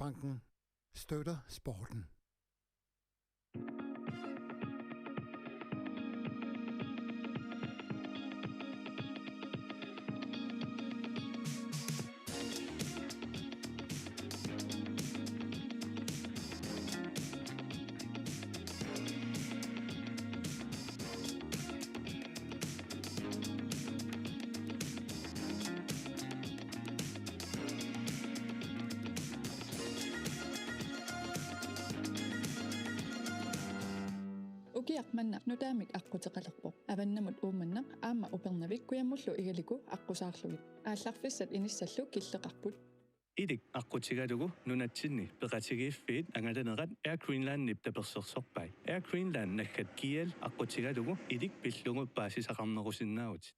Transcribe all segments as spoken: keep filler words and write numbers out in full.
Banken støtter sporten. Ukiaq manna nutaamik aqquteqalerpoq. Avannamut Uummannaq aamma Upernavik kujammullu Igaliku aqqusaarlugit. Aallarfissat inissallu killeqarput. Ilik aqqutigalugu nunatsinni peqatigiiffiit angalanerat Air Greenlandip tapersersorpai. Air Greenland naggat G L aqqutigalugu Ilik pillugu paasisaqarnerusinnaavutit.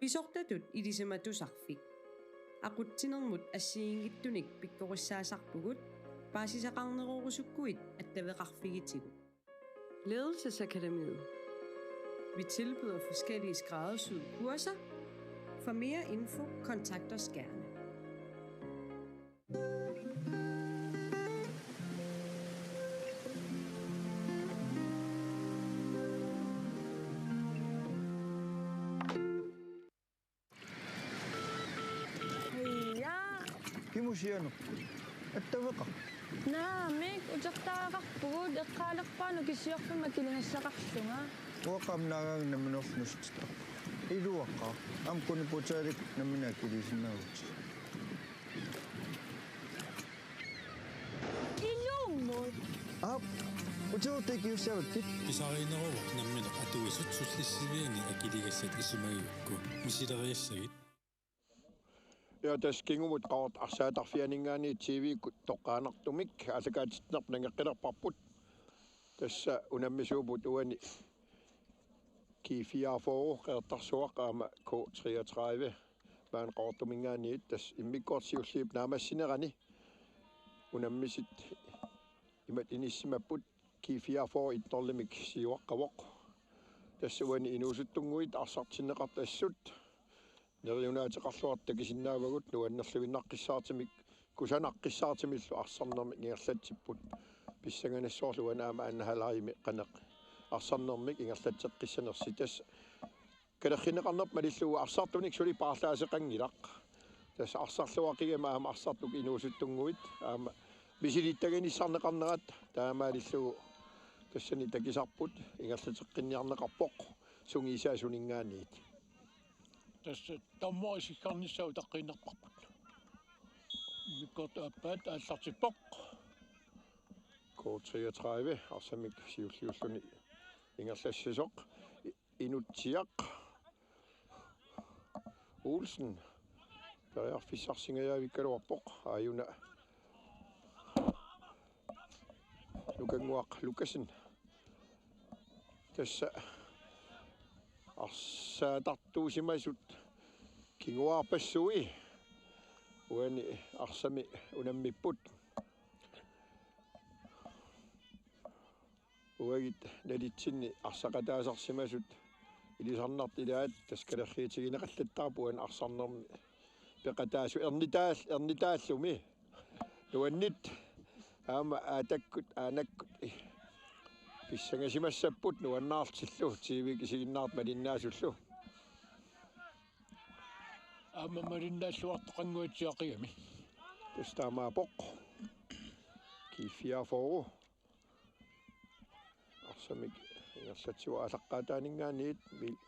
Pisortatut ilisimatusarfik. Aqutsinermut assigiinngitsunik pikkorissaasarpugut, paasisaqarnerorusukkuit attaveqarfigitigut. Ledelsesakademiet. Vi tilbyder forskellige skræddersyede kurser. For mere info, kontakt os gerne. Ja. Kimusianerput? Attaveqarpit? Naamik, utertariaqarpugut, eqqaalerpaaq nukissuarfimmi akiligassaqarlunga. Uanga aamma naagaanga nammineerlunga nusuttitaq. Iluaqaaq, aamma quniputaalik nammineq akiliisinnaavutit. Ilumut. Aap, utertariaqarussaavakkit. Pisariinneruvoq nammineq atuisut sullissiviani akiligassat isumagigukku. Misileriassagit. Ja, tassa kingumut Qaqortup arsaattarfianinngaanniit T V-kkut toqqaannartumik aallakaatitsinerput nangeqqilerparput. Tassa unammisuupput uani G fireogfyrre Qeqertarsuaq aamma K treogtredive maani Qaqortuminngaanniit, tassa immikkoortoq siulliup naammassinerani unammisut imatut inissimapput. G fireogfyrre ettorlimik siuaqqavoq. Tassa uani inuusuttunnguit arsartinneqartut assut neriunaateqarluartut takusinnaavagut, nuannerluinnaqqissaartumik, kusanaqqissaartumillu arsarnermik ingerlatsipput. Pissanganassaaq uani aamma anden halvlegimi qanoq arsarnermik ingerlatseqqissanersoq, tassa kalerrinneqarnerput malillugu arsartunik suli paarlaaseqanngilaq. Tassa arsarluaqigami aamma arsartut inuusuttunnguit aamma misilittaginissarneqarnerat taamaalillugu tassani takusarput, ingerlateqqinniarneqarpoq sungiusaasuninngaanniit. Tassa dommeri isiggarnissaa utaqqiinnarparput. Immikkoortup aappaat aallartippoq. K treogtredive arsamik siulliulluni ingerlassasoq. Inutsiaq Olsen periarfissarsingajavikkaluarpoq, aajuna Lukannguaq Lukassen. Tassa arsaattartuusimasut kinguaarpassuit uani arsami unammipput. Uagut nalitsinni arsaqataasarsimasut ilisarnartut ilaat, tassa kalerriutigineqallattaarput uani arsarnermi peqataasut, ernitaal-, ernitaallumi. Nuanniit aamma aatakkut aanakkut pissangasimassapput nuannaartillu T V-kkut isiginnaartut malinnaasullu. Aamma malinnaalluartoqannguatsiaqigami. Tassa taamaappoq. G fireogfyrre arsamik ingerlatsivoq aallaqqaataaninngaanniit, Mi-,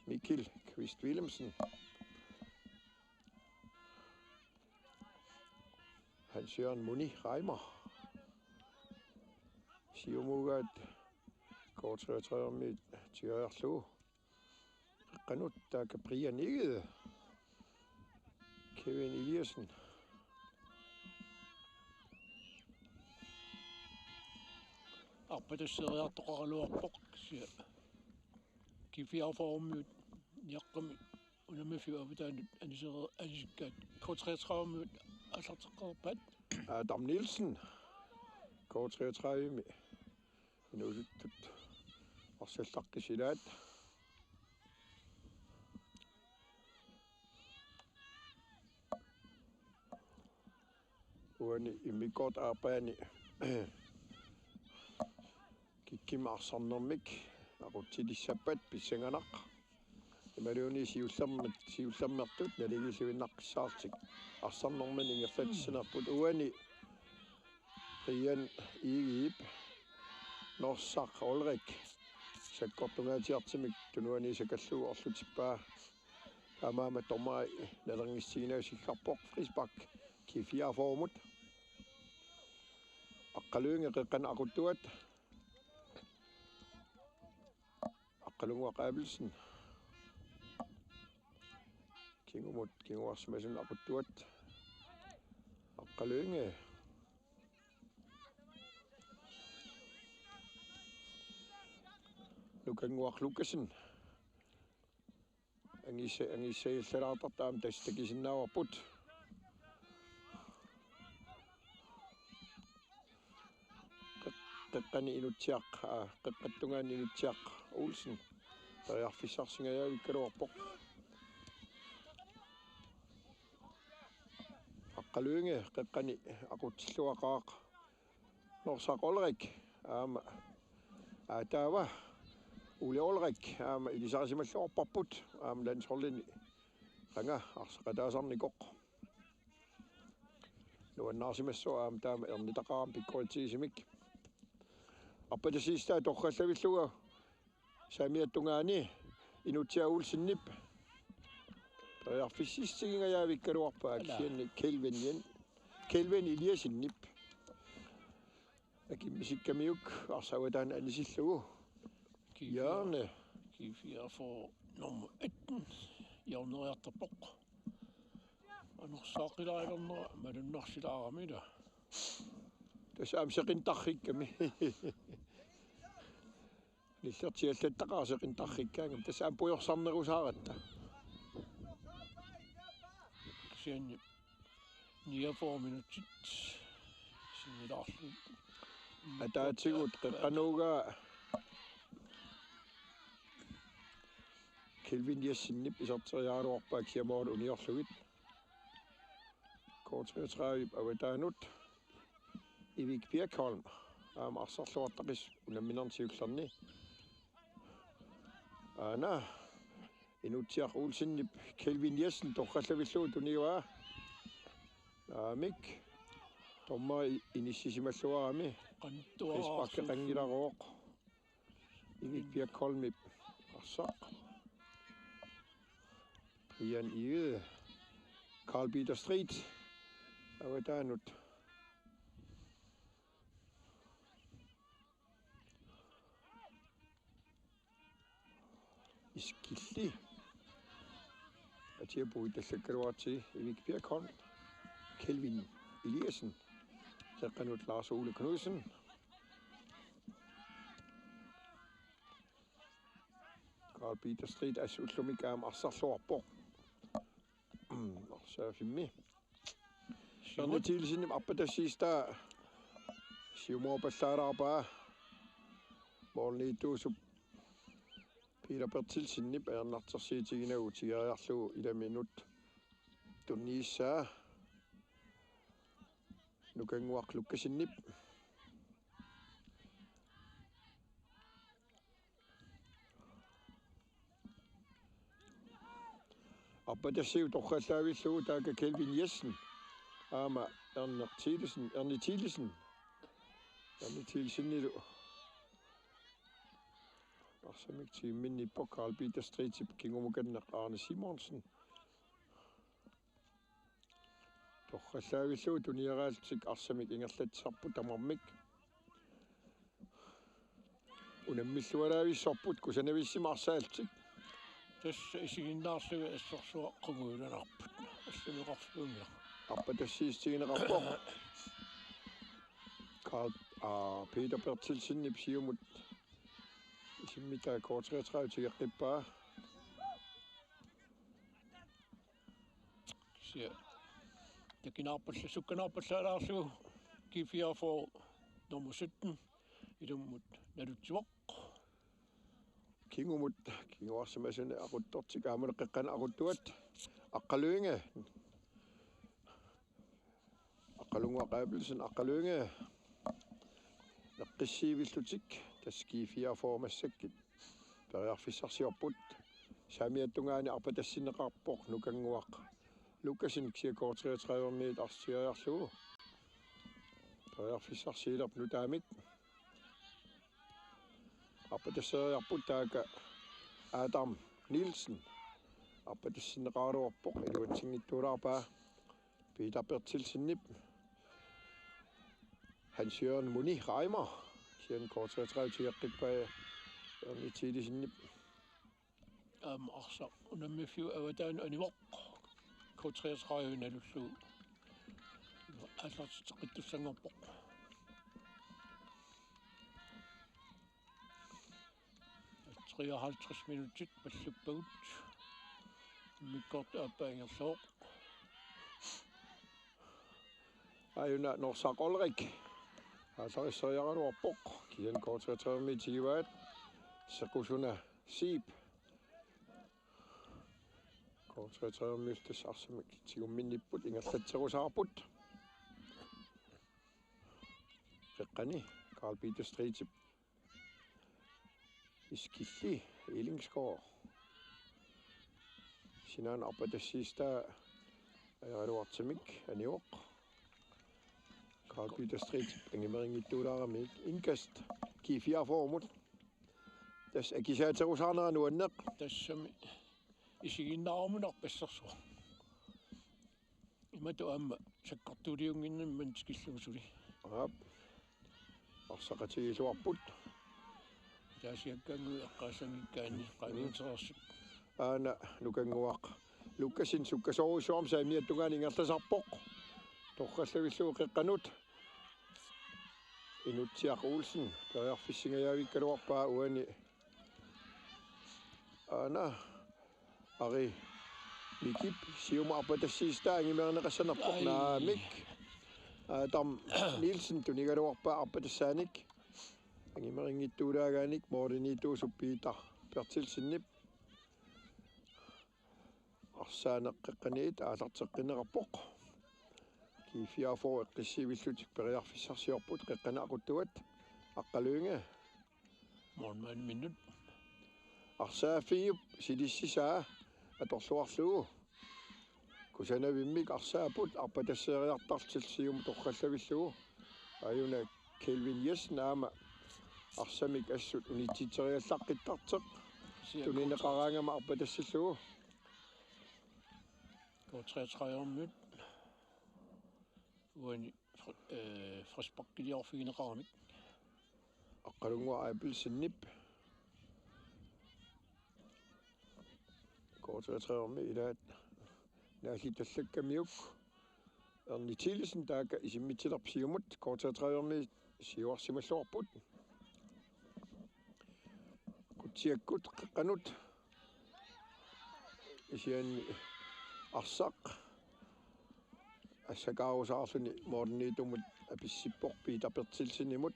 Mikkel Kvist Wilhelmsen. Hans Jørgen Muni Reimer. Siumuugaat K treogtredive-miit tigoriarlugu. Qanoq taakku Brian Egede. Kevin Eliassen. Arpatasseriartoqaraluarpoq, kisianni G fireogfyrre-miut niaqqami unammiffiup avataanut aniserer-, anisikkaat K treogtredive-miut aallarteqqaarpaat. Adam Nielsen, K treogtredive-mi inuusuttut arsallaqqissaat. Uani immikkoortut aappaanni kikkimik arsarnermik aqutsitissappat pissanganaq. Imaluunniit siullermit, siullermertut naligiilluinnaqqissaartik arsarnermini ingerlatissanerput. Uani Brian Egedep Norsaq Olrik sakkortungaatsiartumik tunuaniissakallugu orlutippaa. Taamaammat dommeri nalornissinnaanngikkaluarpoq, frispark G fireogfyrre-mut. Aqqaluinge qeqqanut aquttuat. Aqqalunnguaq Abelsen. Kingumut, kinguarsimasunut aquttuat. Aqqaluinge. Nukannguaq Lukassen. Angissa-, angissajallalaartartoq aamma tassa takisinnaagaluarpoq. Qeq-, qeqqani Inutsiaq, aa, qeqqata tungaani Inutsiaq Olsen. Periarfissarsingajavikkaluarpoq. Aqqaluinge qeqqani aqutsilluaqaaq. Norsaq Olrik aamma, aa, taava Ole Olrik aamma ilisarisimalluarparput aamma landsholdini qanga arsaqataasarnikoq. Nuannaarsimassaaq aamma taama ernitaqarami pikkoritsigisumik. Arpatassiissutaa torrallavillugu saamiata tungaani Inutsiaq Olsenip periarfissiissutigingajavikkaluarpaa. Ala. Kisianni Kelvin Jen-, Kelvin Eliassenip akimmisikkamiuk arsaq avataanut anisillugu. Hjørne. G fireogfyrre nummer atten. Hjørneriartorpoq. Anersaaqqilaarlernera malunnarsilaarami ila. Tassa aamma seqintarfikkami. Nillertiallattaqaaq seqintarfikkaangami. Tassa aamma pujorsarnerusaaratta. Kisianni niogfyrre minutsit sinnilaarlugit. Ataatigut qeqqanut uunga Kelvin Jessenip iserteriaraluarpaa kisianni måli uniorlugit. K treogtredive avataanut Erik Birkholm aamma arsarluartaqis unamminerni siullerni. Aana Inutsiaq Olsenip Kelvin Jessen torrallavillugu tunigaa. Aamma dommeri inissisimalluarami. Qanittuararsuulluni. Frisparkeqanngilaruvoq. Erik Birkholmip arsaq. Brian Egede. Carl Peter Street. Avataanut. Iskilli. Atia puitallakkaluarti Erik Birkholm. Kelvin Eliassen. Qeqqanut Lars Ole Knudsen. Carl Peter Street assut ullumi aamma arsarluarpoq. Arsaafimmi. Erni Thielsenip arpatassiissutaa siumoopallaalaarpaa. Målimiittuusup Peter Berthelsenip ajornartorsiutiginagu tigoriarlugu ilaminut tunniussaa. Nukannguaq Lukassenip. Arpatassiissutaa torrallaavillugu taakku Kelvin Jessen. Aamma Erni Thielsen, Erni Thielsen. Erni Thielsenilu. Arsamik tiimminniippoq Carl Peter Streetip kingumukanneq Arne Simonsen. Torrallaavillugu tunioraallutik arsamik ingerlatsisarput tamarmik. Unammilluaraavissorput kusanavissumik arsaallutik. Tassa isiginnaarlugit assorsuaq qungujullanarput. Allumeqarfiumiaq. Arpatassiissutigineqarpoq. Carl, aa, Peter Berthelsenip siumut Isimmitaa K treogtredive tigeqqippaa. Sia. Takinaarpalla-, sukkanaarpallaalaarlugu G fireogfyrre nummer sytten ilummut nalutsivoq. Kingumut, kinguarsimasuni aquttortik aamma Qeqqani aquttuat. Aqqaluinge. Aqqalunnguaq Abelsen, Aqqaluinge. Eqqissiivillutik, tassa G fireogfyrre massakkut periarfissarsiorput. Saamiata tungaani arpatassinneqarpoq Nukannguaq Lukassen, kisianni K treogtredive-miut arsiariarlugu periarfissarsiulerpoq nutaamik. Arpatasseeriarput taakku Adam Nielsen. Arpatassinneqaraluarpoq, iluatsinngitsuulaarpaa Peter Berthelsenip. Hans Jørgen Muni Reimer. Kisianni K treogtredive tigeqqippai Erni Thielesenip. Aamma arsaq unammiffiup avataanut anivoq. K treogtredive nalullugu aallartitseqqittussanngorpoq. Treoghalvtreds minutsit palluppagut. Immikkoortoq aappaa ingerlavoq. Aajuna Norsaq Olrik. Aallarisseriaraluarpoq. Kisianni K treogtredive-miut tiguaat. Sequsuna Siip. K treogtredive-miut tassa arsamik tigumminnipput, ingerlatserusaarput. Qeqqani Karl Peter Stridtip iskilli Ellingsgaard. Sinaanut arpatassiistaa ajaraluartumik anivoq. Karl Peter Stridtip angimerinngitsuulaarami, indkast G fireogfyrre-mut. Tassa akisaaterusaarnera nuanneq. Tassami isiginnaarumut arpassersoq. Imatut aamma sakkortuuliunnginnami maani tikillugu suli. Aap. Arsaqatigiilluarput. Taasiakkaangu eqqaassanngikkaanni qaangiutereersut. Aana Nukannguaq Lukassen sukkasoorujussuarmik saamiata tungaani ingerlasarpoq. Torrallavillugu Qeqqanut. Inutsiaq Olsen periarfissingajavikkaluarpaa uani. Aana Ari Mikip siumut arpatassiistaa angimerineqassanerpoq. Ai. Naamik. Adam Nielsen tunigaluarpaa arpatassaanik. Angimerinngitsuulaagaannik mooriniituusup Peter Berthelsenip. Arsaaneq Qeqqaniit aallarteqqinneqarpoq. G fireogfyrre eqqissiivillutik periarfissarsiorput Qeqqani aquttuat. Aqqaluinge. Målmandiminnut. Arsaaffiup silissisaa atorluarlugu. Kusanavimmik arsaapput arpatasseeriartarlutik siumut torrallavillugu. Aajuna Kelvin Jessen aamma arsamik assut unitsitseriallaqqittartoq. Tunineqaraangama arpatassillugu. K treogtredive-miut. Uani fri-, øh, frisparkiliorfigineqaramik. Aqqalunnguaq Abelsenip. K treogtredive-mi ilaat naallittallakkamiuk. Erni Thielesen taakku isimmitsilerput siumut K treogtredive-mi siuarsimalluarput. Qutsiakkut Qeqqanut. Kisianni arsaq assakaarusaarluni mooriniitumut apissippoq Peter Berthelsenimut.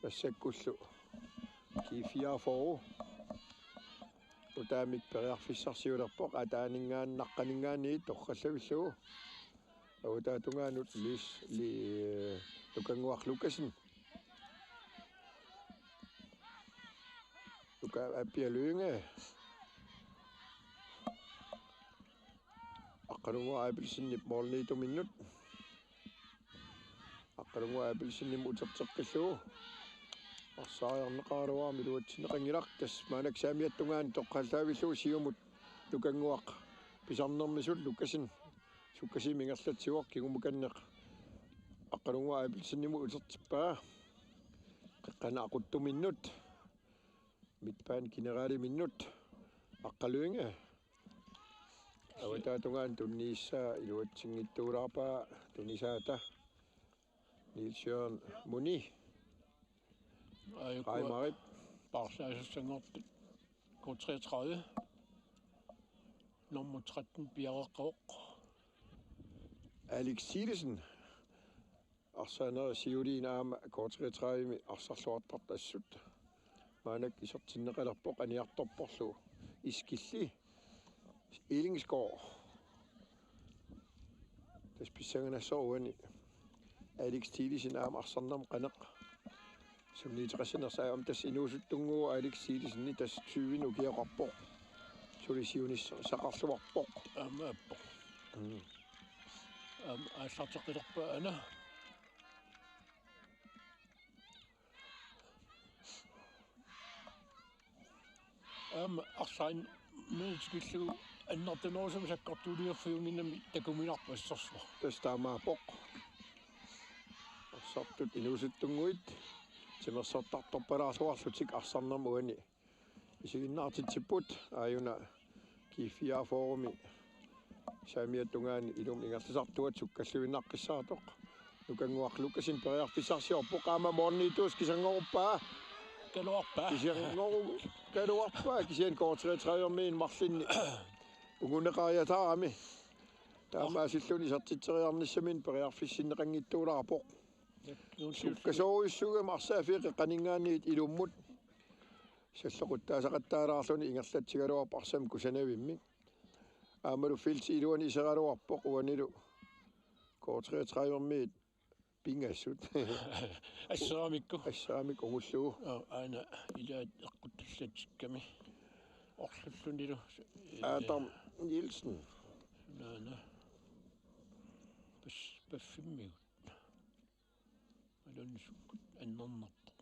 Massakkullu G fireogfyrre nutaamik periarfissarsiulerpoq ataaninngaanniit naqqaninngaanniit torrallavillugu. Avataata tungaanut Lis-, Li-, Nukannguaq Lukassen. Luka Appia Lynge. Aqqalunnguaq Abelsenip mooriniituminnut. Aqqalunnguaq Abelsenimut uterteqqillugu. Arsaariarneqaraluarami iluatsinneqanngilaq, tassa maannakkut saamiata tungaani toqqaallaavillugu siumut Nukannguaq pisarnermisut Lukassen sukkasuumik ingerlatsivoq kingumukanneq Aqqalunnguaq Abelsenimut utertippaa. Qeqqani aquttuminnut. Midtbane generaliminnut. Aqqaluinge. Avataata tungaani tunniussaa iluatsinngitsuulaarpaa tunisaata. Niels Jørgen Muni. Aajuku. Reimerip. Paarlaasussanngortut K treogtredive. Nummer tretten piareeqqavoq. Alex Thielesen arsaanerit siuliini aamma K treogtredive-mi arsarluartartut assut. Maannakkut isertinneqalerpoq aniartorporlu Iskilli Ellingsgaard. Tassa pissanganassaaq uani Alex Thielesen aamma arsarnermut qanoq sammiuteqassanersoq, aamma tassa inuusuttunnguuvoq Alex Thielesen, tassa tyvenik ukioqarpoq. Suli siunissaqarluarpoq. Aamma appoq. Mm. Aamma aallarteqqilerpaa aana. Aamma arsaq inuuneq tikillugu annertunerusumik sakkortuuliorfiunnginnami takuminarpoq assersuaq. Tassa taamaappoq. Arsartut inuusuttunnguit timersortartorpalaarluarlutik arsarnermut uani isiginnaartitsipput, aajuna G fireogfyrre-mi saamiata tungaani ilumut ingerlasartuat sukkalluinnaqqissaartoq. Nukannguaq Lukassen periarfissarsiorpoq, aamma målimiittuusoq kisanngoruppaa. Kaluarpaa. Kisanngoru-, kaluarpaa kisianni K treogtredive-miit marlunnik unguneqariataarami. Taamaasilluni isertitseriarnissaminut periarfissinneqanngitsuulaarpoq. Sukkasoorujussuugami arsaaffiup qeqqaninngaanniit ilummut salloqittaasaqattaalaarluni ingerlatsigaluarpoq arsamik kusanavimmik. Aammalu feltip iluani iseraluarpoq uanilu K treogtredive-miit pingasut. Asseramikku. Asseramik ungullugu. Aa, aana ilaat eqquttullatsikkami. Orlullunilu. Adam Nielsen. Naana. Pas-, paffimmigut. Alunsukkut annernarpoq.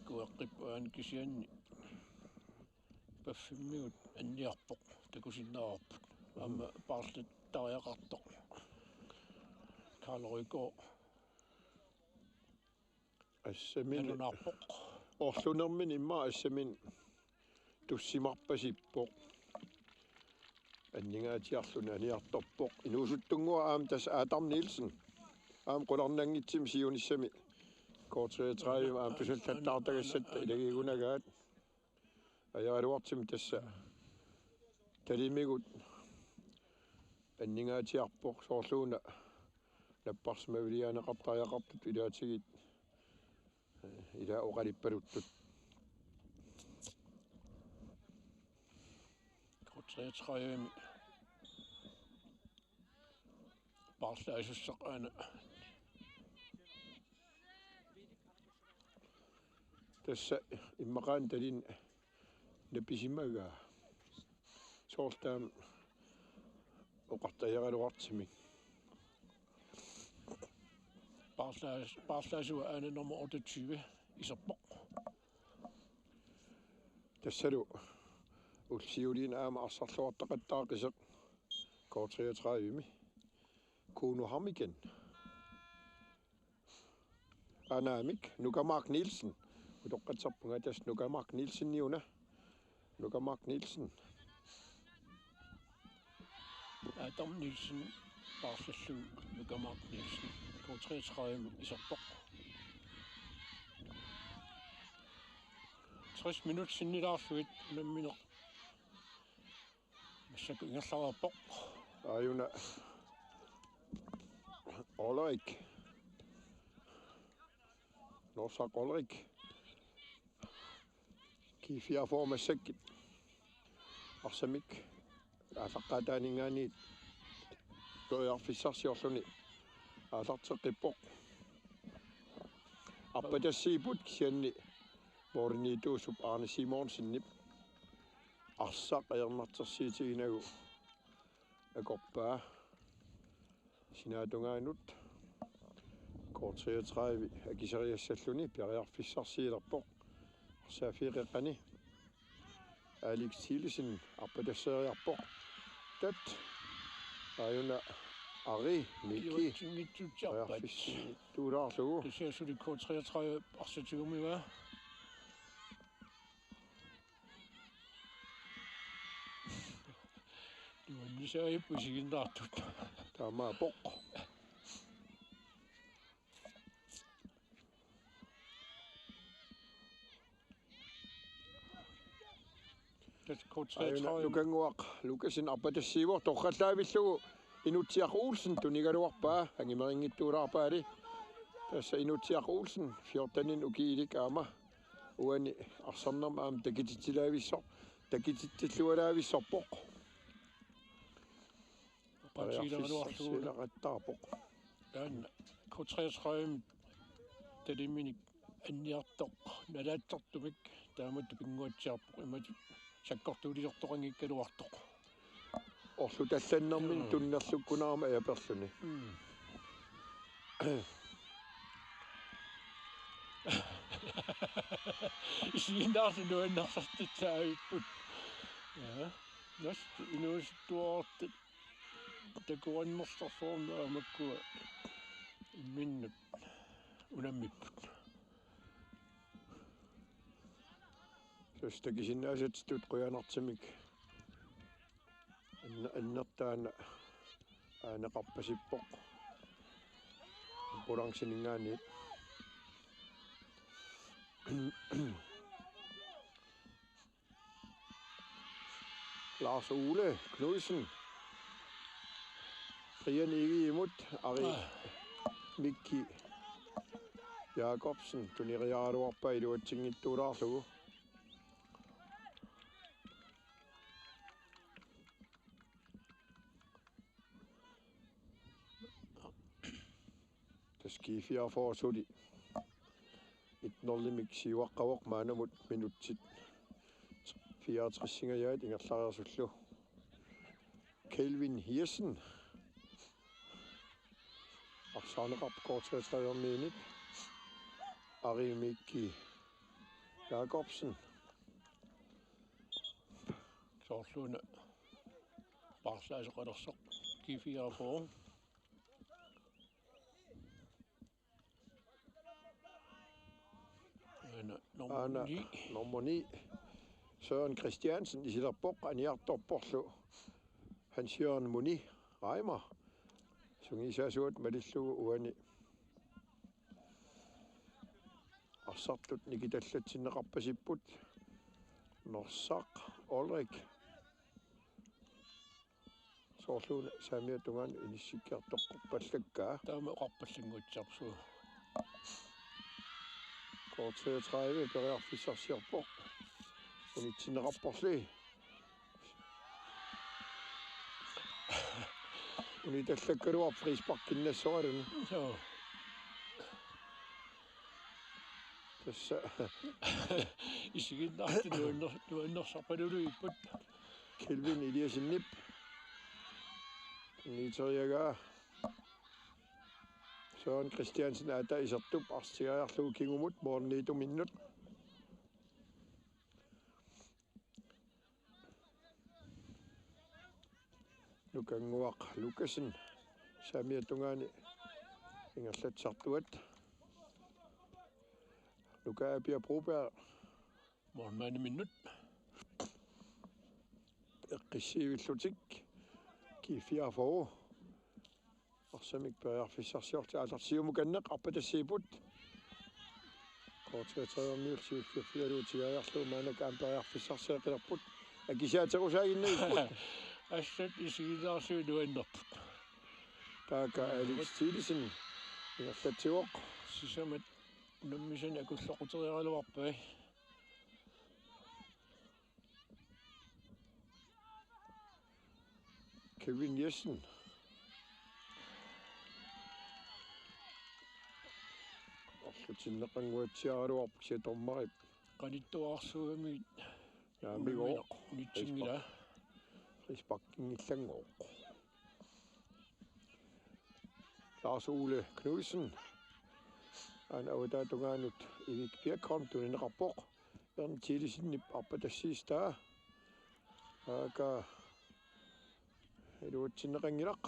Kuaqqippaani kisianni paffimmigut anniarpoq, takusinnaavarput. Aamma paarlattariaqartoq. Karl Rygaard. Assamin nalunaarpoq. Orlunermini immaqa assamin tussimarpasippoq. Anningaatsiarluni aniartorpoq. Inuusuttunnguaq aamma tassa Adam Nielsen. Aamma qularnanngitsumik siunissami K treogtredive aamma tusallattaartagassatta ilagiigunagaat. Ajoraluartumik tassa talimigut anningaatsiarpoq, soorluuna napparsimmaviliaanneqartariaqartut ilaatigut, eh, ila oqalippaluttut. K treogtredive-mi paarlaasussaq aana. Tassa immaqaana talini napisimagaa. Soorlu taama oqartariaqaraluartumik. Paarlaas-, paarlaasup aana nummer otteogtyve iserpoq. Tassalu ullut siuliini aamma arsarluartaqattaaqisoq K treogtredive-mi. Kuno Hammiken. Anaamik, Nukamark Nielsen. Utoqqatsisarpunga tassa Nukamark Nielsen niuna. Nukamark Nielsen. Adam Nielsen, paarlallugu Nukamark Nielsen. K treogtredive iserpoq. Tres minut sinnilaarlugit unammineq massakkut ingerlareerpoq. Aajuna Ulrik. Norsaq Ulrik. G fireogfyrre massakkut arsamik aallaqqaataaninngaanniit periarfissarsiorluni aallarteqqippoq. Arpatassiipput kisianni målimiittuusup Arne Simonsenip arsaq ajornartorsiutiginagu akorpaa sinaatungaanut. K treogtredive akiseriassalluni periarfissarsiulerpoq. Arsaaffiup qeqqani Alex Thielesen arpatasseriarpoq. Tat. Aajuna Ari Miki. Iluatsinngitsutsiarpat. Periarfissinngitsuulaarlugu. Kisianni suli K treogtredive arsaq tigumivaa. Lisaajupput isiginnaartut. Taamaappoq. Tassa K treogtredive. Aajuna Nukannguaq Lukassen arpatassiivoq, torrallaavillugu Inutsiaq Olsen tunigaluarpaa, angimerinngitsuulaarpaali. Tassa Inutsiaq Olsen fjorteninik ukiilik aamma uani arsarnermi aamma takititsilaavissoq, takititsillualaavissorpoq. Qansiilaruarlugu. Periarfissarsiuleqattaarpoq. Taanna K treogtredive taliminik anniartoq nalaatsortumik taamatut pinnguatsiarpoq, imatut sakkortuuliortoqanngikkaluartoq. Orlutallannermini. Joo. Tunnerlukkunarama ajaperluni. Mm. Isiginnaartut nuannersartitsaavipput. Ja. Nas inuusuttuarartut takuannersorsuarmut aamma makkua imminnut unammipput. Tassa takusinnaasatsitut qujanartumik anner-, annertaanna aaneqarpasippoq. Ambulanceninngaanniit. Lars Ole Knudsen. Brian Egedemut, Ari. Ah. Mikki Jakobsen tuneriaraluarpaa iluatsinngitsuulaarlugu. Tassa G fireogfyrre suli et nul-imik siuaqqavoq, maannamut minutsit fireogtres-ingajaat ingerlareersullu. Kelvin Jessen. Arsaarneqarpoq K treogtredive-miunit. Ari Mikki Jakobsen. Soorluuna paarlaasoqalersoq G fireogfyrre. Aana nummer Aana ni. Nummer ni. Søren Christiansen isilerpoq, aniartorporlu Hans Jørgen Muni Reimer. Sungiusaasuat malillugu uani arsartut nikitallatsinneqarpasipput. Norsaq Ulrik. Soorluuna saamiata tungaanut inissikkiartoqqorpallakka. Taama oqarpallanngutsersu. K treogtredive periarfissarsiorpoq. Unitsinneqarporli. Unitallakkaluarpoq frisparkinnassoraluni. Joo. Tassa. Isiginnaartut nuanner-, nuannersarpaluluipput. Kelvin Eliassenip. Niteriagaa. Søren Christiansen aatsaat isertup arsartigaarlugu kingumut målimiittuminnut. Nukannguaq Lukassen saamiata tungaani ingerlatsisartuat. Nuka Apia Broberg. Målmandiminnut. Eqqissiivillutik. G fireogfyrre. Arsamik periarfissarsiorlutik aallartippoq. Siumukanneq arpatassiipput. K treogtredive-miut siulliuffigalugu tigaajarlugu maannakkut aamma periarfissarsiaqilerput. Akisaaterusaaginnavipput. Assat isiginnaarsuit nuannerput. Taakku Alex Thielesen ingerlatsivoq. Sisamat unammisanik akulloqquteriaraluarpai. Kevin Jessen. Orlutinneqannguatsiaraluarpoq, kisianni dommerip qanittuarsuugami. Naamigooq. Unammineq unitsinngilaa. Frispark-, frisparkinngillanngooq. Lars Ole Knudsen. Aana avataata tungaanut Erik Birkholm tunineqarpoq. Erni Thielesenip arpatassiistaa. Aaka iluatsinneqanngilaq.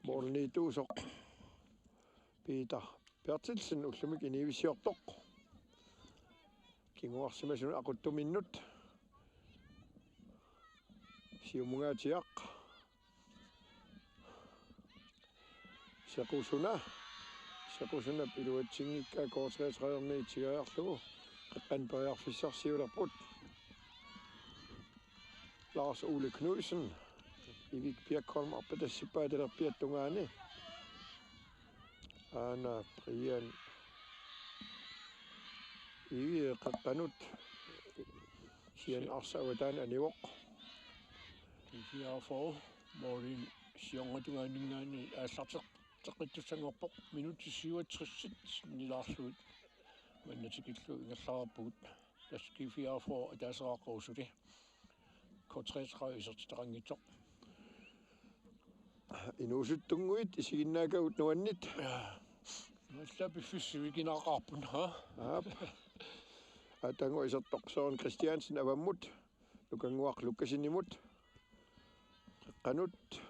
Målimiittuusoq Peter Berthelsen ullumi inuuissiortoq. Kinguarsimasunut aquttuminnut. Siumungaatsiaq. Sequsuna. Sequsunap iluatsinngikkaa K treogtredive-miit tigoriarlugu. Qeqqanut periarfissarsiulerput. Lars Ole Knudsen. Ivik Birkholm arpatassippaa talerpiata tungaani. Aana Brian Egede qeqqanut. Kisianni arsaq avataani anivoq. G fireogfyrre målimi siornatungaaninngaanniit aallarteqqittussanngorpoq, minutsit syvogtressit nilaarlugit. Maanna tikillugu ingerlareerpugut. Tassa G fireogfyrre ataaseq aaqqarusuti. K treogtredive isertitaqanngitsoq. Inuusuttunnguit isiginnaakkagut nuannit. Alla piffissaq sivikinaaqaarput, ha? Aap. Aatannguaq isertoq Søren Christiansen avammut. Nukannguaq Lukassenimut. Qeqqanut.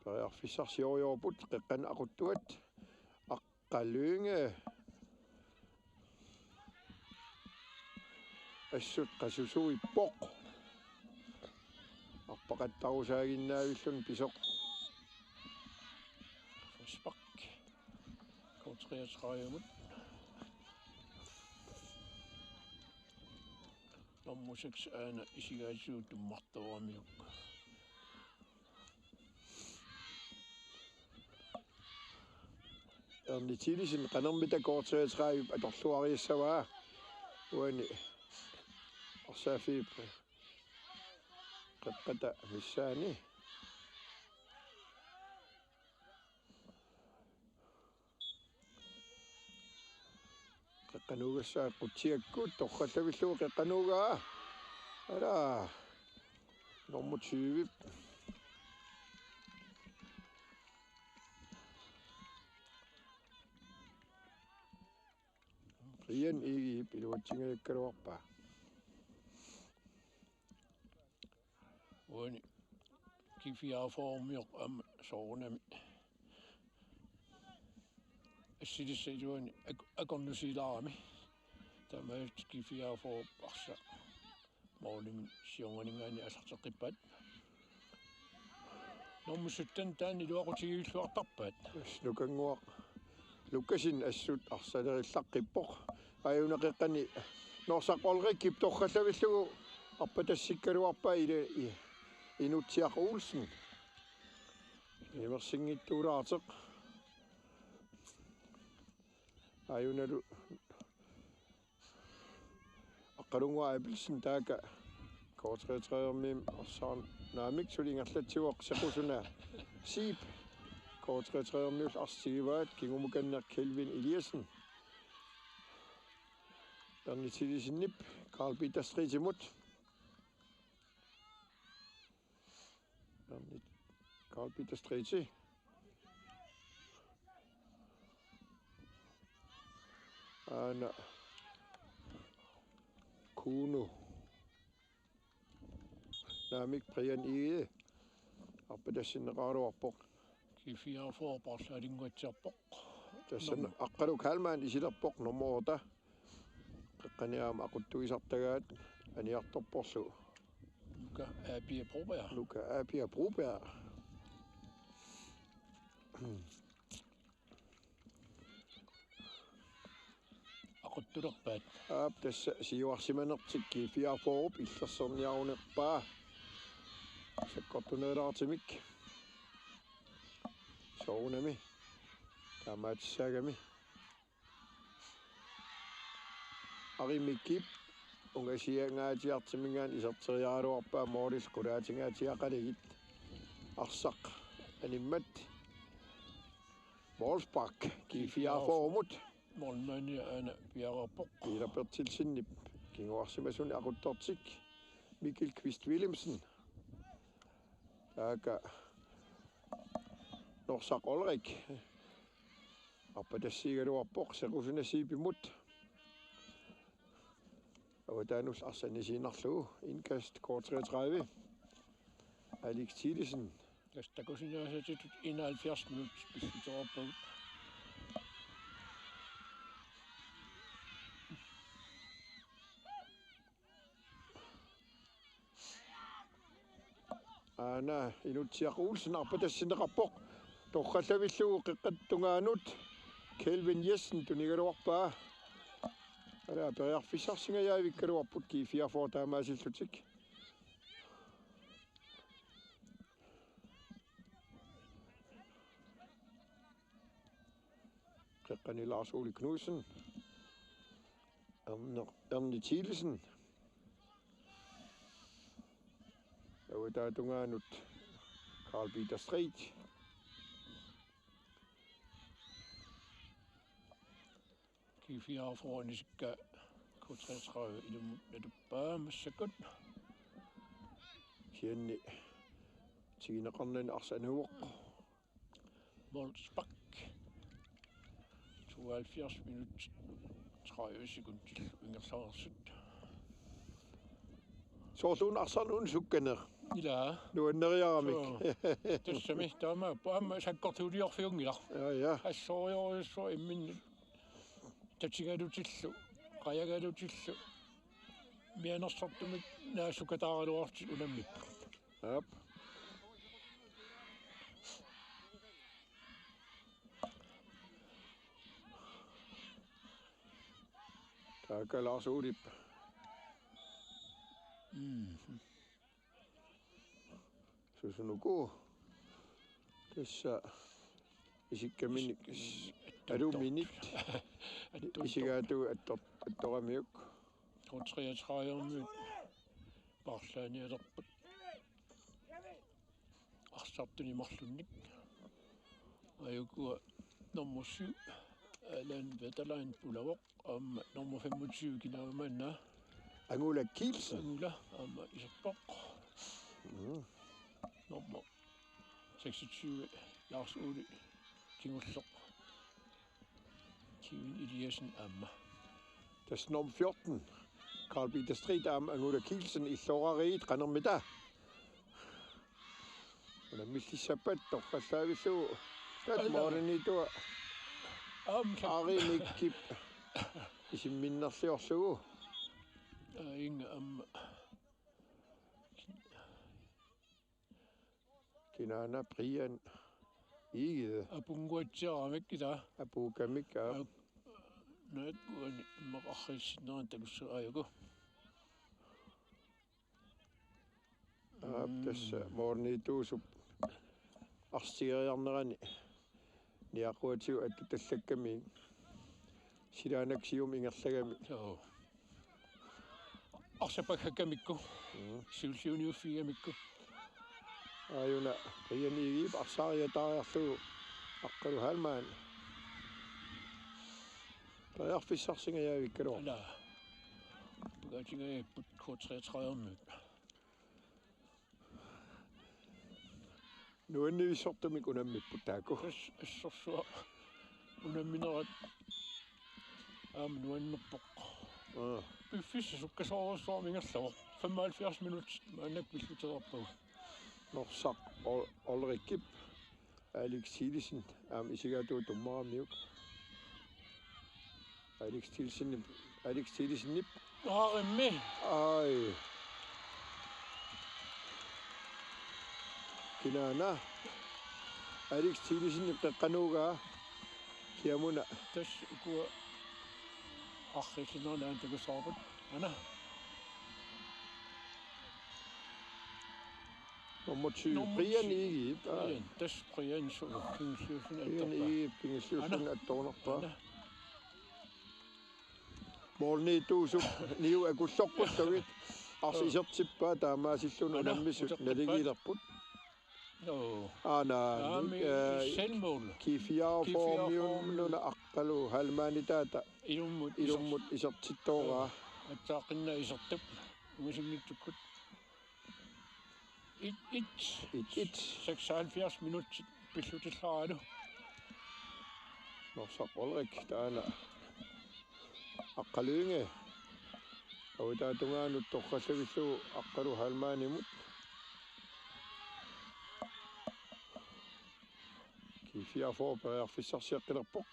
Periarfissarsiorput qeqqanut aquttuat. Aqqalynge. Assut qasusuippoq. Arpaqattarusaaginnaavilluni pisoq. Frispark. K treogtredive-mut. Nummer seks aana isigaasiuk tummartooramiuk. Erni Thielesen qanermita K treogtredive atorluariassavaa. Uani arsaaffiup qeqqata missaani. Qeqqanuugassaat qutsiakkut torrallavillugu qeqqanuugaa. Ala. Nummer tyve. Brian Egedep iluatsingajakkaluarpaa. Uani G fireogfyrre-mioq aamma soorunami assilissap iluani ak-, akornusiilaarami. Taamaattumik G fireogfyrre arsaq målimi siornaninngaanniit aallarteqqippaat. Nummer sytten taanna iluaqutigiilluartarpaat. Nukannguaq Lukassen assut arsalerillaqqippoq. Aajuna qeqqani Norsaq Olrikip torrallavillugu arpatassikkaluarpaa ila i-, Inutsiaq Olsen. Imersinngitsuulaartoq. Aajunalu Aqqalunnguaq Abelsen taakku K treogtredive-miit arsaq, naamik suli ingerlatsivoq Sequsuna Zeeb. K treogtredive-miut arsaq tigivaat, kingumukanneq Kelvin Eliassen. Erni Thielesenip Karl Peter Stridtimut. Karl Peter Stridti. Aana Kuno. Naamik Brian Egede. Arpatassinneqaraluarpoq. G fireogfyrre paarlaalinnguatsiarpoq. Tassa Aqqalu Kalman isilerpoq nummer otte. Qeqqani aamma aquttuisartagaat aniartorporlu. Nuka Apia Broberg. Nuka Apia Broberg. Aquttulerpaat. Aap, tassa siuarsimanertik G fireogfyrre-p illersorniarunerpaa. Sakkortunerulaartumik. Soorunami. Taamaatissaagami. Ari Mikip ungasiangaatsiartuminngaanniit iserteriaraluarpaa målillu qulaatingaatsiaqalugit. Arsaq animmat. Målspark G fireogfyrre-mut. Målmandi aana piareerpoq. Peter Berthelsenip kinguarsimasuni aquttortik. Mikkel Kvist Wilhelmsen. Taakku Norsaq Olrik. Arpatassiigaluarpoq Sequsuna Zeebimut. Avataanullu arsaq aniinnarlugu. Indkast K treogtredive. Alex Thielesen. Tassa takusiniaasatitut enoghalvfjerds minut pissutigaarpagut. Aana Inutsiaq Olsen arpatassinneqarpoq. Torrallavillugu qeqqata tungaanut Kelvin Jessen tunigaluarpaa. Ala periarfissarsingajavikkaluarput G fireogfyrre taamaasillutik. Qeqqani Lars Ole Knudsen. Erne-, Erne Thielsen. Avataata tungaanut Karl Peter Street. G fireogfyrre anisikka K treogtredive ilummut natuppaa massakkut. Kisianni tiguneqarnani arsaq anuvoq. Målspark. Tooghalvfjerds minut, tredive sekundit ingerlareersut. Soorluuna arsarneq una sukkaneq. Ilaa. Nuanneriaramik. Suu. Tassami taamaappoq aamma sakkortuuliorfiunngilaq. Ja, ja. Assorujussuaq imminnut tatigalutillu, qajagalutillu, mianersortumik naassukkataaraluarlutik unammipput. Aap. Taakku Lars Olep. Mm. Susunuku. Tassa isikkaminnik. Isikkaminnik. Aluminit. Attuuttut. Isigaatigut attor-, attoramiuk. K treogtredive paarlaanialerput. Arsartunik marlunnik. Aajukua nummer syv, Allan Wetterlein pulavoq. Aamma nummer femogtyve kinaamana. Angula Kielsen. Angula, aamma iserpoq. Mm. Nummer seksogtyve, Lars Ole kingulleq. Kevin Eliassen aamma. Tassa nummer fjorten, Karl Peter Street aamma Angula Kielsen, illoorariit qanermita. Unammillissappat torrallaavillugu. Taat Alla. Målimiittoq. Aamma. Ari Nikkip isimminnerliorlugu. Aa, inga aamma. Kinaana Brian Egede. Apunnguatsiaramik ilaa. Apuukkamik, aa. Aa, naak uani immaqa arriissinnerani takussaaq aajuku. Aap, mm, tassa målimiittuusup arsigeriarnerani niaquatigut attutallakkamiuk. Silaannakkut siumut ingerlagami. Joo. Arsaq paggakkamikku. Mm. Siulliuniuffigigamikku. Aajuna Brian Egedep arsaariataariarlugu Aqqalu Heilmann. Periarfissarsingajavikkaluarpoq. Ala. Pagaatingajapput K treogtredive. Nuannivissortumik unammipput taakku. Tassa assorsuaq unamminerat aamma nuannerpoq. Aa. Piffissaq sukkasoorujussuarmik ingerlavoq. Femoghalvfjerds minutsit maannakkut pillutereerpagut. Norsaq Ol-, Olrikip Alex Thielesen aamma isigaatigut tummaramiuk. Alex Thielsenip, Alex Thielenip. Aarimmi. Ai. Kinaana. Alex Thielenip qeqqanuugaa. Kiamuna. Tassa ukua arriillinerani takussavarput. Ana. Nummer tyve, nummer Brian tyve. Egedep. Aa. Brian, tassa Brian Sulu, Kingsley Olsen. Brian attorpaa. Egedep, Kingsley Olsen. Ana. Attornerpaa. Ana. Målimiittuusup niu akulloqqullugit. Arsaq, joo, isertippaa taamaasilluni. Ana, unammisut uteqqippaat. Naligiilerput. Joo. Aana, aamma, eh, selvmål. G fireogfyrre-miununa Aqqalu Heilmannitaata ilummut iser-, ilummut isertittooraa. Joo. Atsaaqqinna isertup. Ungasinngitsukkut. Et et. Et et. Seksoghalvfjerds minutsit pillutillaaralu. Norsaq Olrik taanna. Aqqalu Lynge. Avataata tungaanut torrallavillugu Aqqalu Heilmannimut. G fireogfyrre periarfissarsiaqqilerpoq.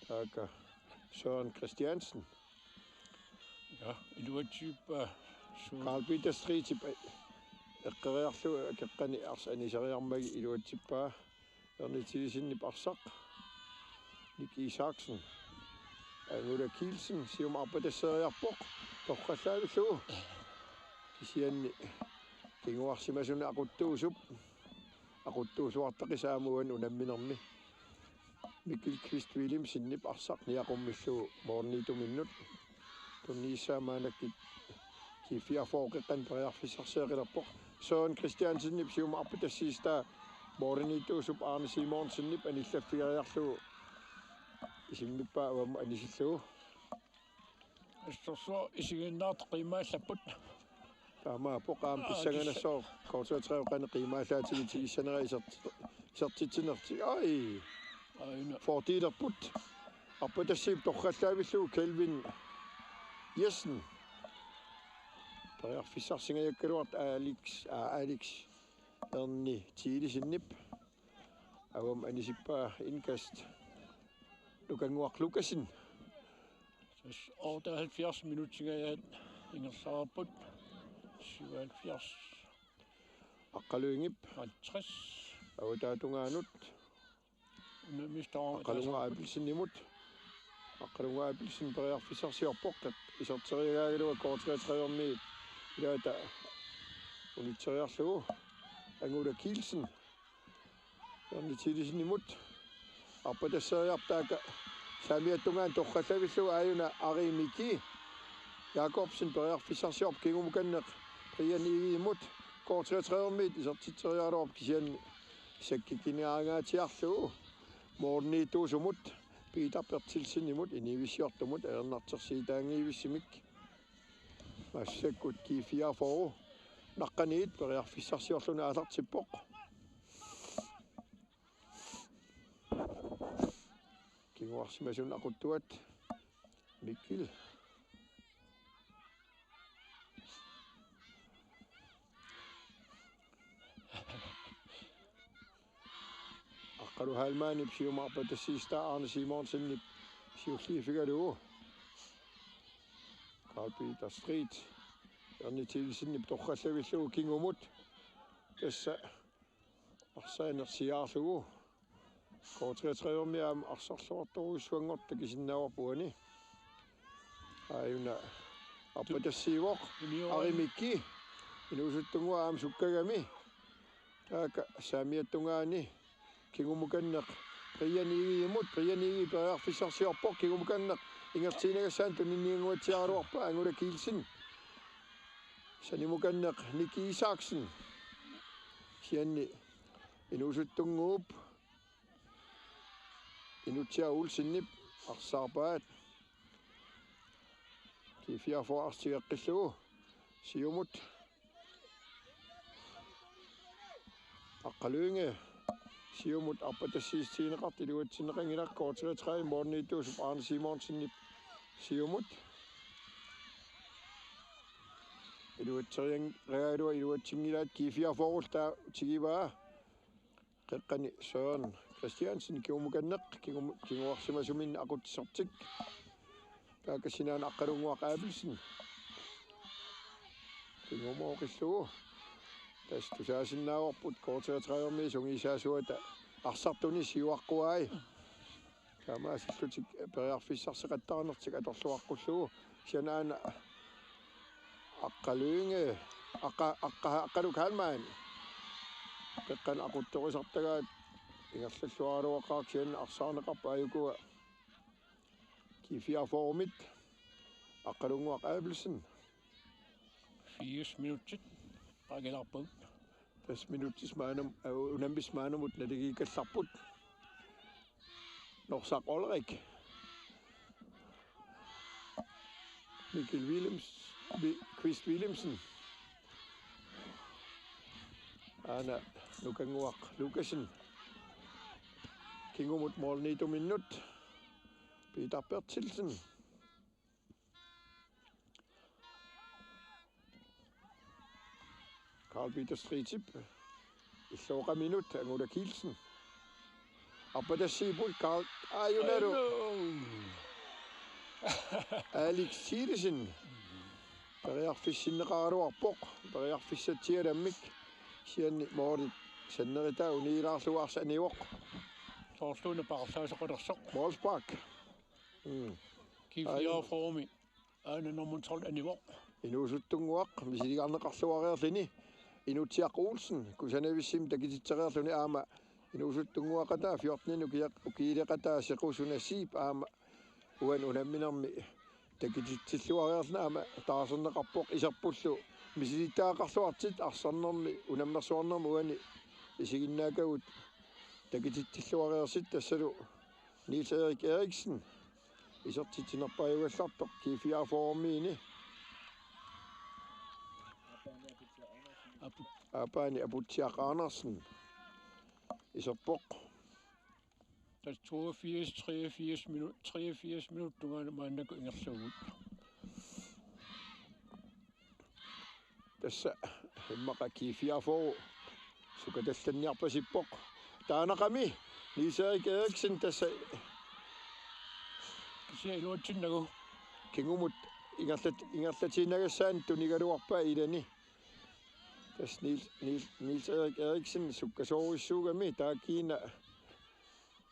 Taakku Søren Christiansen. Ja, iluatsippaa, Søren. Karl Peter Streetip, eh, Eqqeriarlugu akeqqani arsaq aniseriarmagit iluatsippaa. Erni Thilessenip arsaq. Nick Isaksen. Angula Kielsen. Siumut arpatasseriarpoq. Torrallaavillugu. Kisianni kinguarsimasuni aquttuusup. Aquttuusuartaqisaamuan unamminermi. Mikkel Kvist Wilhelmsenip arsaq niaqummillugu målimiittuminnut. Tunniussaa maannakkut G fireogfyrre qeqqanut periarfissarsioqqilerpoq. Søren Christiansenip siumut arpatassiistaa målimiittuusup Arne Simonsenip anillaffigeriarlugu isimmippaa avammut anisillugu. Assorsuaq isiginnaartut qiimaallapput. Taamaappoq aamma. Aa, pissanganassaaq K treogtredive qanoq qiimaallaatigitigissannera iserti-, isertitsinertik. Ai. Aina. Fordelerput. Arpatassiip torrallaavillugu Kelvin Jessen. Periarfissarsingajakkaluartoq Alex, aa, Alex Erni Thilessenip. Avammut anisippaa indkast Nukannguaq Lukassen. Tassa otteoghalvfjerds minutsingajaat ingerlareerput. Syvoghalvfjerds. Aqqaluingip. Halvtreds. Avataatungaanut. Unammistaa Aqqalunnguaq Abelsenimut. Aqqalunnguaq Abelsen periarfissarsiorpoq. Iserteriagaagaluaq K treogtredive-miit ilaata unitseriarlugu. Angula Kielsen. Erni Thilessenimut. Arpatasseriarpoq taakku saamiata tungaanut torrallavillugu aajuna Ari Miki Jakobsen periarfissarsiorpoq kingumukanneq Brian Egedemut. K treogtredive-miit isertitseriaraluarpoq kisianni sakkukinaangaatsiarlugu målimiittuusumut Peter Berthelsenimut inuuissiortumut ajornartorsiutaanngivissimik. Massakkut G fireogfyrre naqqaniit periarfissarsiorluni aallartippoq. Kinguarsimasuni aquttuat Mikkel. Aqqalu Heilmannip siumut arpatassiistaa Arne Simonsenip siulliuffigalugu. Carl Peter Street. Erni Thilessenip torrallavillugu kingumut. Tassa arsaq anersiaarlugu. K treogtredive-mi aamma arsarluartorujussuanngortoq takusinnaavarput uani. Aajuna arpatassiivoq. Unioq. Ari Miki. Inuusuttunnguaq aamma sukkagami. Taakku saamiata tungaani. Kingumukanneq. Brian Egedemut. Brian Egede periarfissarsiorpoq. Kingumukanneq. Ingerlaannarnissaanut tuniniannguatsiaraluarpaa Angula Kielsen. Sanimukanneq Nick Isaksen. Kisianni inuusuttunnguup Inutsiaq Olsenip arsaarpaat. G fireogfyrre arsaq tigeqqillugu. Siumut. Aqqalu Lynge. Siumut arpatassiissutigineqartoq iluatsinneqanngilaq K treogtredive målimiittuusup Arne Simonsenip siumut. Iluatserian-, reagalua iluatsinngilaat G fireogfyrre taava tigivaa. Qeqqani Søren Christiansen kingumukanneq, kingum-, kinguarsimasuminnut aqutsisartik. Taakku sinaanut Aqqalunnguaq Abelsen. Kingumooqillugu. Tassa tusaasinnaavarput K treogtredive-mi sungiusaasuata arsartuni siuaqquai. Taamaasillutik periarfissarseqattaarnertik atorluaqqullugu. Kisianni aana Aqqalu Lynge, Aqqa-, Aqqa-, Aqqaluk Heilmann. Qeqqanut aquttorisartagaat ingerlalluaraluaqaaq kisianni arsaarneqarpoq aajukua G fireogfyrre-mit Aqqalunnguaq Abelsen. Firs minutsit qaagilaarput. Tassa minutsit maanam-, øh, unammisut maanamut naligiikkallarput. Norsaq Olrik. Mikkel Willems-, Vi-, Kvist Wilhelmsen. Aana Nukannguaq Lukassen. Kingumut målimiittuminnut. Peter Berthelsen. Carl Peter Stritip. Illoqaminut Angula Kielsen. Arpatassiippoq Carl aajunalu. Aino. Alex Thilesen. Periarfissinneqaraluarpoq, periarfissatsialammik, kisianni målit sanneritaat uniilaarlugu arsaq anivoq. Soorluuna paarlaasoqalersoq. Målspark. Mm. G fireogfyrre-mi aana nummer tolv anivoq. Inuusuttunnguaq misiligarneqarluareerluni. Inutsiaq Olsen, kusanavissumik takutitsereerluni aamma inuusuttunnguaqataa fjorten ukiaq-, ukiuleqataa Sequ Sunasiip aamma uani unamminermi takutitsilluareerluni aamma taarserneqarpoq iserpullu misilittagaqarluartut arsarnermi unammersuarnermi uani isiginnaakkagut takutitsilluareersut tassalu Niels Erik Eriksen isertitsinerpaajugallartoq G fireogfyrre-miini. Apu- Aappaani Aputsiaq Andersen iserpoq. Tassa toogfirs, treogfirs minut, treogfirs minut tungaanut maannakkut ingerlavugut. Tassa immaqa G fireogfyrre sukatallanniarpasippoq. Taanaqami Niels Erik Eriksen tassa kisianni iluatsinnagu kingumut ingerlat-, ingerlatiinnagassaanut tunigaluarpaa ilani. Tassa Niels, Niels, Niels Erik Eriksen sukkasoorissuugami taakkiina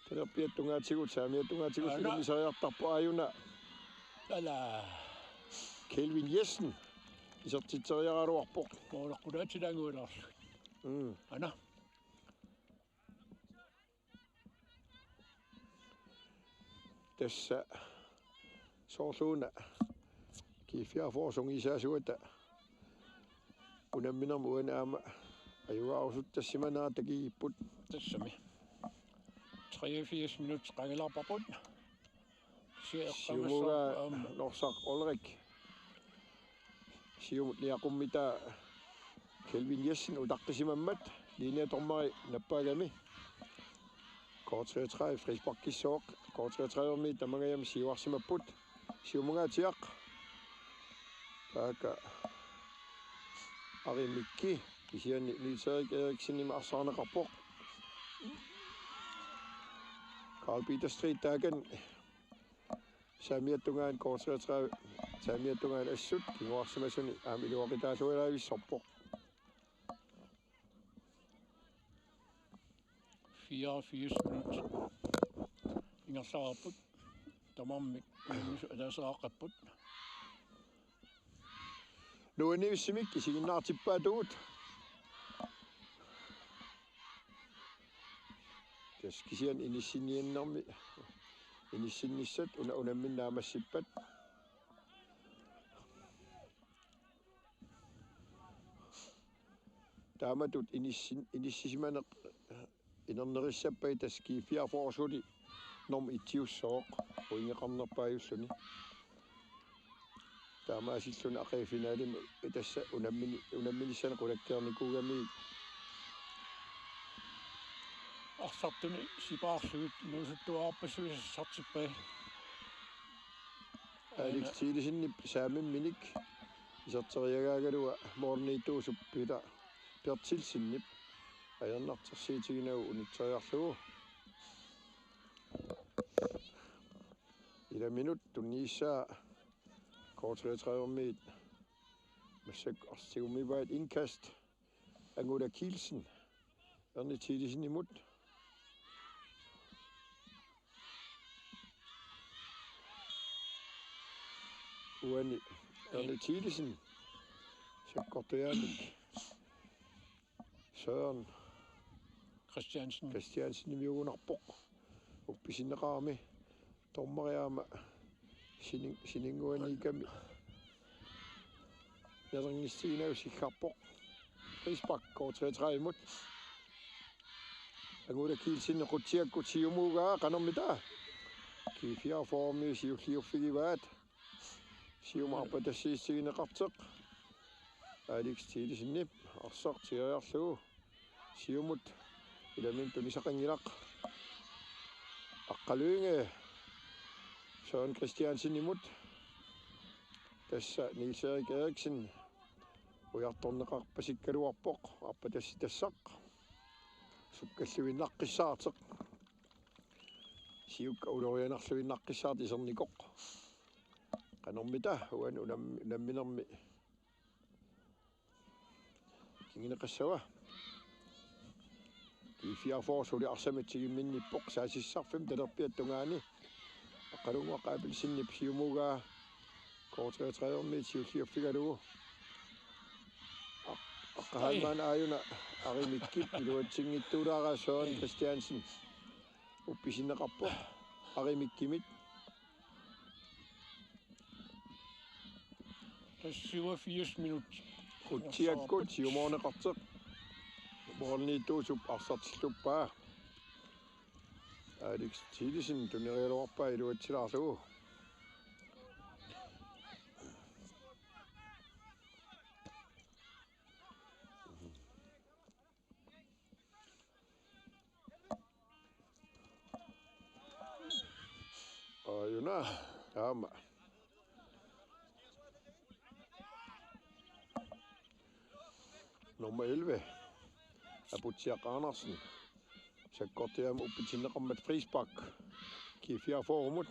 talerpiata tungaatigut, saamiata tungaatigut. Aana. Ilami iseriartarpoq aajuna. Ala. Kelvin Jessen isertitseriaraluarpoq. Mooraqulaatilaanguilaarlu. Mm. Aana. Tassa soorluuna G fireogfyrre sungiusaasuata unamminermi uani aamma ajugaarusuttassimanera takugipput. Tassami. Treogfirs minut qangilaarparput. Siumuga aamma Norsaq Ulrik siumut niaqummitaa Kelvin Jessen utaqqisimammat linjedommeri nappaagami. K treogtredive frisparkissooq. K treogtredive-miit tamangajami siuarsimapput. Siumungaatsiaq. Taakku Ari Mikki kisianni Niels Erik Eriksenimit arsaarneqarpoq. Karl Peter Street taakani saamiata tungaanut K treogtredive, saamiata tungaanut assut kinguarsimasuni aamma iluaqutaalluarvissorpoq. Fireogfirs minut ingerlareerput. Tamarmik unammisut ataaseq aaqqapput. Nuannivissimik isiginnaartippaatigut. Tassa kisianni inissinniarnermi, inissinniassat una-, unammineq naammassippat. Taamatut inissin-, inissisimaneq inernerissappat tassa G fireogfyrre suli nummer et-iussooq pointeqarnerpaajulluni. Taamaasilluni aqagu finalimi tassa unammini-, unamminissaanut qulakkeernikuugamiuk. Arsartuni sipaarlugit inuusuttuarpassuit arsartippai. Alex Thielesenip saamimminik iserteriagaagaluaq målimiittuusup Peter Berthelsenip ajornartorsiutiginagu unitseriarlugu. Ilaminut tunniussaa K treogtredive-miit massakkut arsaq tigummivaat indkast. Angula Kielsen, Erni Thielesenimut. Uani Erni Thielesen sakkortujaamik Søren Christiansen. Christiansenimiugunarpoq. Uppisinneqarami dommeri aamma sining-, sininnguaniikkami nalornissutiginagu siggarpoq. Frispark K treogtredive-mut. Angula Kielsen qutsiakkut siumugaa qanormita. G fireogfyrre-mi siulliuffigivaat. Siumut arpatassiissutigineqartoq. Alex Thielesenip arsaq tigoriarlugu. Siumut ilaminut tunisaqanngilaq. Aqqaluinge Søren Christiansenimut. Tassa Niels Erik Eriksen ujartorneqarpasikkaluarpoq arpatassitassaq. Sukkalluinnaqqissaartoq. Siukka ulorianarluinnaqqissaartoq isernikoq. Qanormita uani unam-, unamminermi Ineqassava. G fireogfyrre suli arsamik tigumminnippoq saassussarfimmi talerpiata tungaani. Aqqalunnguaq Abelsenip siumugaa K treogtredive-miit siulliuffigalugu. Aq-, Aqqalunnguaq Aajuna Arimikkip iluatsinngitsuulaaraa Søren Christiansen. Uppisinneqarpoq Arimikkimit. Tassa syvogfirs minut. Kutsiakkut siumoorneqartoq. Målimiittuusup arsartilluppaa. Alex Thielesen tunerialuarpaa iluatsilaarlugu. Aajuna, aamma. Nummer elleve, Aputsiaq Andersen. Sakkortuumik uppitsinneqarmat frispark. G fireogfyrre-mut.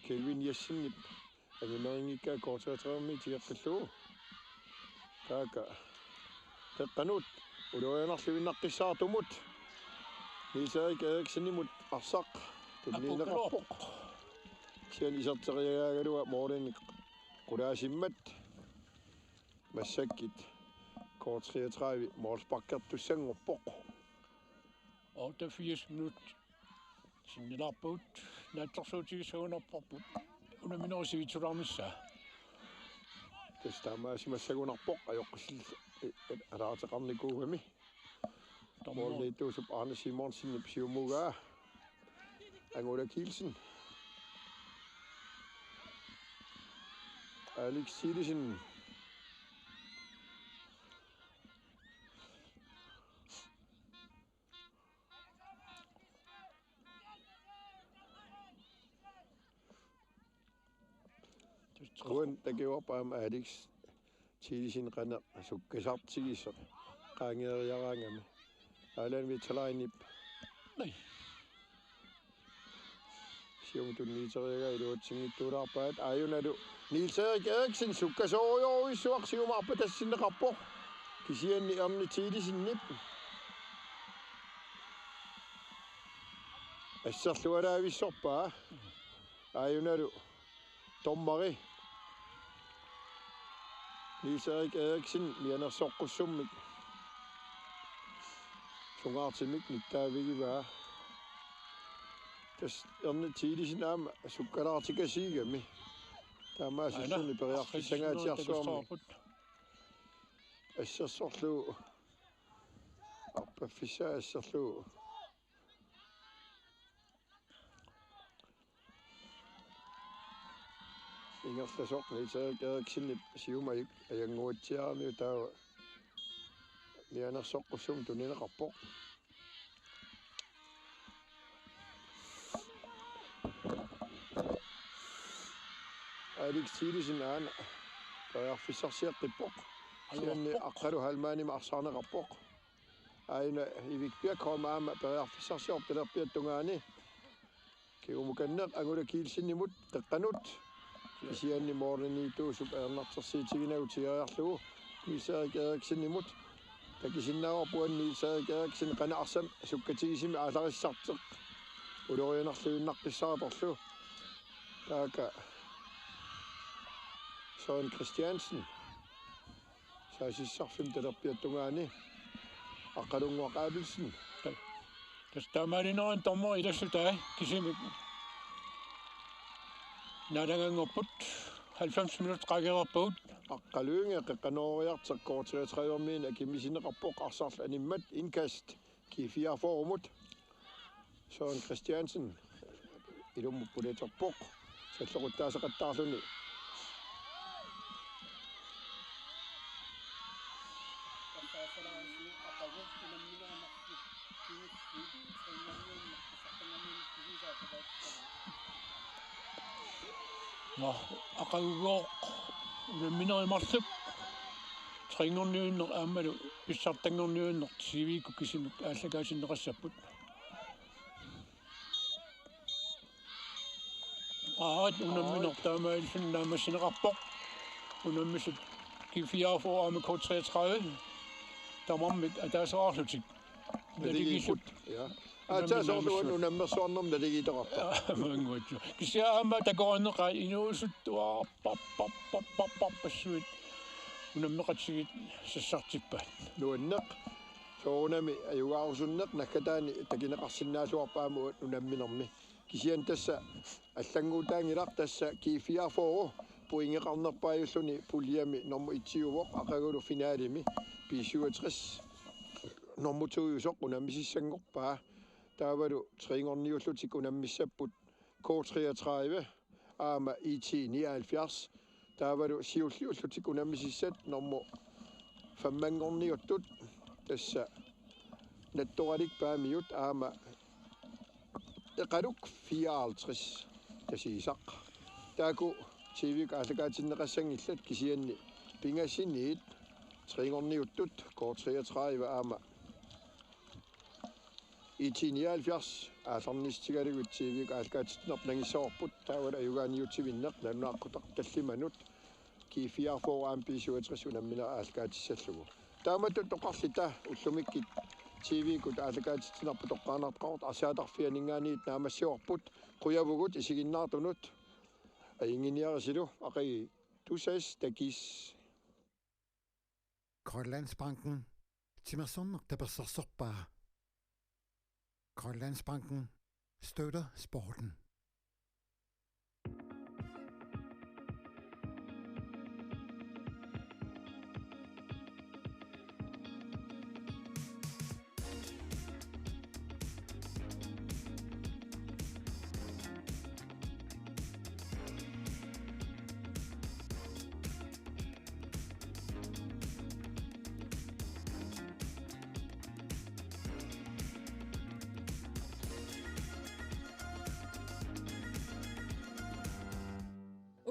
Kelvin Jessenip anguneqanngikkaa K treogtredive-miit tigeqqillugu. Taakku qeqqanut ulorianarluinnaqqissaartumut. Niels Erik Eriksenimut arsaq tunniunneqarpoq. Kisianni iserteriagaagaluaq målinik qulaasimmat. Massakkut K treogtredive målsparkertussanngorpoq. Otteogfirs minut. Sinnilaarpagut naatsorsuutigissagunarparput. Unamminerup sivitsulaarnissaa. Tassa taamaasimassagunarpoq ajoqqusil-, e-, e-, alaateqarnikuugami. Dommer. Målimiittuusup Arne Simonsenip siumugaa. Angola Kielsen. Alex Thielesen. Uani takuarput aamma Alex Thielesen qanoq sukkasartigisoq qaangeeriaraangami. Allan Vitalinip. Nej. Siumut tunniuteriaraa iluatsinngitsuulaarpaat. Aajunalu Niels Erik Eriksen sukkasoorujussuaq siumut arpatassinneqarpoq. Kisianni Erni Thielesenip asserlualaavissorpaa. Aajunalu dommeri Niels Erik Eriksen mianersoqqussummik sungaartumik nittaavigivaa. Tassa Erni Thielesen aamma sukkalaartikasiigami. Taamaasilluni periarfissangaatsiarsuarmi. Assersorlugu. Arpaffissaa asserlugu. Ingerlasoq Niels Erik Eriksenip siumut ajannguatsiaramiuk taava mianersoqqussummik tunineqarpoq. Alex Thielesen aana periarfissarsiaqqippoq. Kisianni Aqqalu Heilmannimut arsaarneqarpoq. Aajuna Ivik Birkholm aamma periarfissarsiorpoq talerpiata tungaani. Kingumukanneq Angola Kielsenimut qeqqanut. Kisianni målimiittuusup ajornartorsiutiginagu tigoriarlugu Niels Erik Eriksenimut. Takusinnaavarput Niels Erik Eriksen qanoq arsaq sukkatigisumik aallarissartoq. Ulorianarluinnaqqissaartorlu. Taakku Søren Christiansen. Saassussarfimmi talerpiata tungaani Aqqalunnguaq Abelsen. Tassa taamaalinerani dommeri ilassutaa kisimik naalanganngorput. Halvfems minut qaangereerpagut. Aqqalunnguaq qeqqanooriartoq K treogtredive-miinut akimmisinneqarpoq arsarlu animmat indkast G fireogfyrre-mut. Søren Christiansen. Ilummut pulaterpoq. Salloqittaasaqattaarluni. Nå, aqaguagooq unamminerup marluk. Trinngorniunneq aammalu pissartanngorniunneq sivikkut kisimik aallakaatinneqassapput. Aat unammineq taamaalilluni naammassineqarpoq. Unammisut G fireogfyrre aamma K treogtredive. Tamarmik ataaseqarlutik. Naligiikkut. Naligiikkut. Ja. Aatsaat soorlu unammersuarnermi naligiittoqartoq. Aamma unnguatsu. Kisianni aamma takorinneqaat inuusuttuarpassuit unammeqatigiit sassartippaat. Nuanneq. Soorunami ajugaarusunneq naggataani takuneqarsinnaasuarput aamma unamminermi. Kisianni tassa allannguutaanngilaq, tassa G fireogfyrre pointeqarnerpaajulluni puljemi nummer et-iuvoq, aqagulu finalemi B syvogtres nummer to-jusoq unammisissanngorpaa. Taavalu trinngorniullutik unammissapput K treogtredive aamma I T nioghalvfjerds. Taavalu siulliullutik unammisissat nummer femmanngorniuttut, tassa Nattoralik Paamiut aamma Eqaluk fireoghalvtreds Tasiisaq. Taakku T V-kkut aallakaatinneqassanngillat, kisianni pingasuniit trinngorniuttut K treogtredive aamma I T nioghalvfjerds aallarniutigalugu T V-kkut aallakaatitsinerput nangissavarput, taavalu ajugaaniutivinneq nalunaaquttaq tallimanut G fireogfyrre aamma B syvogtres unammineq aallakaatissallugu. Taamatut oqarluta ullumikkut T V-kkut aallakaatitsinerput toqqaannartoqarpoq, arsaattarfianinngaanniit naammassivarput, qujavugut isiginnaartunut. Ajunnginiarisilu, aqagu tusass, takuss. Grønlandsbanken. Timersorneq tapersersorpaa. Grønlandsbanken støtter sporten.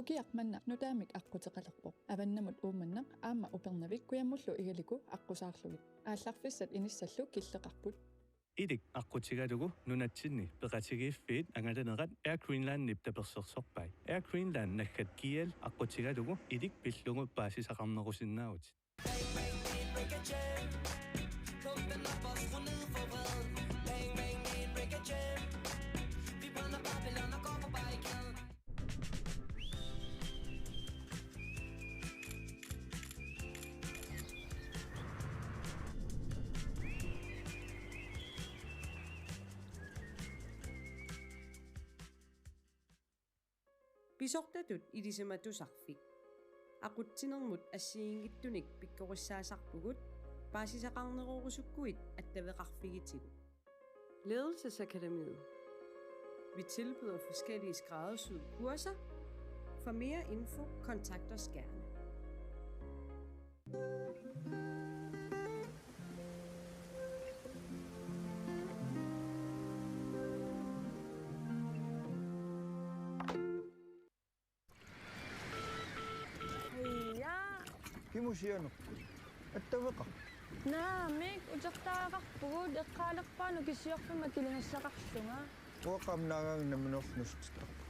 Ukiaq manna nutaamik aqquteqalerpoq. Avannamut Uummannaq aamma Upernavik kujamullu Igaliku aqqusaarlugit. Aallarfissat inissallu killeqarput. Ilik aqqutigalugu nunatsinni peqatigiiffiit angalanerat Air Greenlandip tapersersorpai. Air Greenland naggat G L aqqutigalugu ilik pillugu paasisaqarnerusinnaavutit. Pisortatut ilisimatusarfik. Aqutsinermut assigiinngitsunik pikkorissaasarpugut, paasisaqarnerorusukkuit attaveqarfigitigut. Ledelsesakademiet. Vi tilbyder forskellige skræddersyede kurser. For mere info, kontakt os gerne. Ja. Kimusianerput? Attaveqarput? Naamik, utertariaqarpugut, eqqaalerpara Nukissiorfimmi akiligassaqarlunga. Uanga aamma naagaanni nammineerlunga nuussutittarpunga.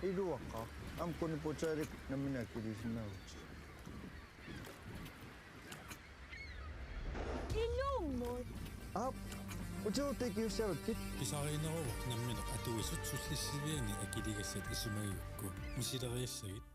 Iluaqaaq. Aamma Kuniputaalik nammineq akiliisinnaavutit. Ilummut. Aap. Utertut ikiussavakkit. Pisariinneruvoq nammineq atuisut sullissiviani akiligassat isumagigukku. Misileriassagit.